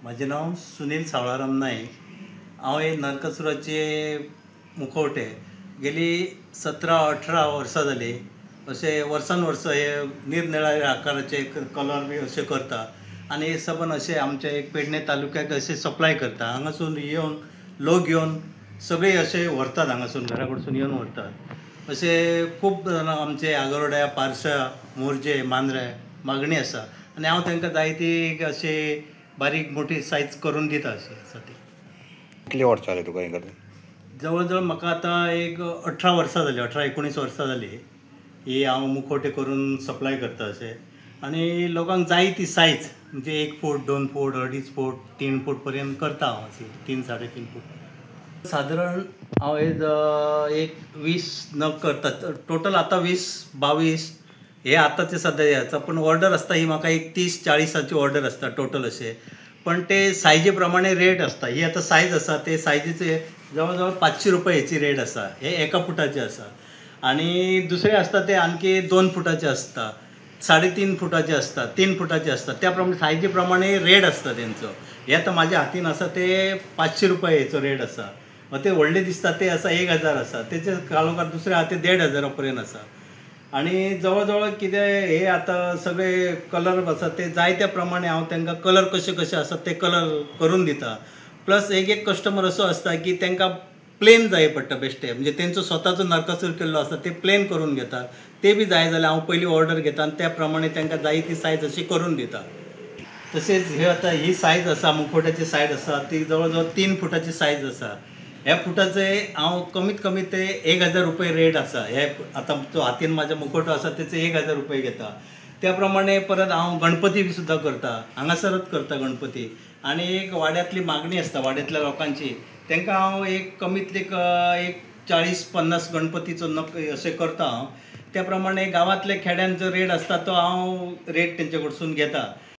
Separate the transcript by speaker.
Speaker 1: म्हजें नांव सुनील सावळाराम नायक. हांव हे नरकासुराचे मुखवटे गेली 17-18 वर्सां जाली अशें वर्सान वर्स हे निरनिळ्या आकाराचे कलर बी अशे करता आनी सबंद अशें आमचे एक पेडणे तालुक्याक अशें सप्लाय करता. हांगासून येवन लोक येवन सगळे अशे व्हरतात, हांगासून घरा कडसून येवन व्हरतात. अशे खूब जाणां आमचे आगरोड्या, पारशा, मोरजे, मांद्रे मागणी आसा आनी हांव तांकां जाय ती अशे बारीक मोठी सायज करून दिता. अशी आसा ती.
Speaker 2: कितली वर्सां जाली तुका हें करता?
Speaker 1: जवळ जवळ म्हाका आतां एक 18 वर्सां जाली, 18-19 वर्सां जाली ही हांव मुखवटे करून सप्लाय करता अशें. आनी लोकांक जाय ती सायज म्हणजे 1 फूट, 2 फूट, 2.5 फूट, 3 फूट पर्यंत करता हांव अशी 3-3.5 फूट सादारण. हांव एक 20 नग करता टोटल. आतां 20-22 हे आतांचे सद्या ह्याचा, पण ऑर्डर आसता ही म्हाका एक 30-40 ऑर्डर आसता टोटल अशें. पण ते सायजी प्रमाणे रेट आसता. ही आतां सायज आसा ते सायजीचे जवळ जवळ 500 रुपये हेची रेट आसा. हे 1 फुटाचे आसा आनी दुसरे आसता ते आणखी 2 फुटाचे आसता, 3.5 फुटाचे आसता, 3 फुटाचे आसता. त्या प्रमाणे सायजी प्रमाणे रेट आसता तेंचो. हे आतां म्हाज्या हातीन आसा ते 500 रुपये हेचो रेट आसा. ते व्हडले दिसता ते आसा 1000 आसा, तेचे काळोखार दुसरे आहा ते 1500 पर्यंत आसा. आनी जवळ जवळ कितें हे आतां सगळे कलर आसा ते जाय त्या प्रमाणे हांव तांकां कलर कशे कशे आसा ते कलर करून दिता. प्लस एक एक कस्टमर असो आसता की तांकां प्लेन जाय पडटा बेश्टे, म्हणजे तेंचो स्वताचो नरकासूर केल्लो आसता ते प्लेन करून घेतात. ते बी जाय जाल्यार हांव पयलीं ऑर्डर घेता आनी त्या प्रमाणे तांकां जाय ती सायज अशी करून दिता. तशेंच हे आतां ही सायज आसा मुखवट्याची सायज आसा ती जवळ जवळ 3 फुटाची सायज आसा. ह्या फुटाचे हांव कमीत कमी ते 1000 रुपये रेट आसा. हे आतां जो हातीन म्हाज्या मुखवटो आसा तेचे 1000 रुपये घेता. त्या प्रमाणे परत हांव गणपती बी सुद्दां करता, हांगासरच करता गणपती. आनी एक वाड्यांतली मागणी आसता वाड्यांतल्या लोकांची, तांकां हांव एक कमीत एक 40-50 गणपतीचो नक अशें करता हांव. त्या प्रमाणे गांवांतले खेड्यान जो रेट आसता तो हांव रेट तेंचे कडसून घेता.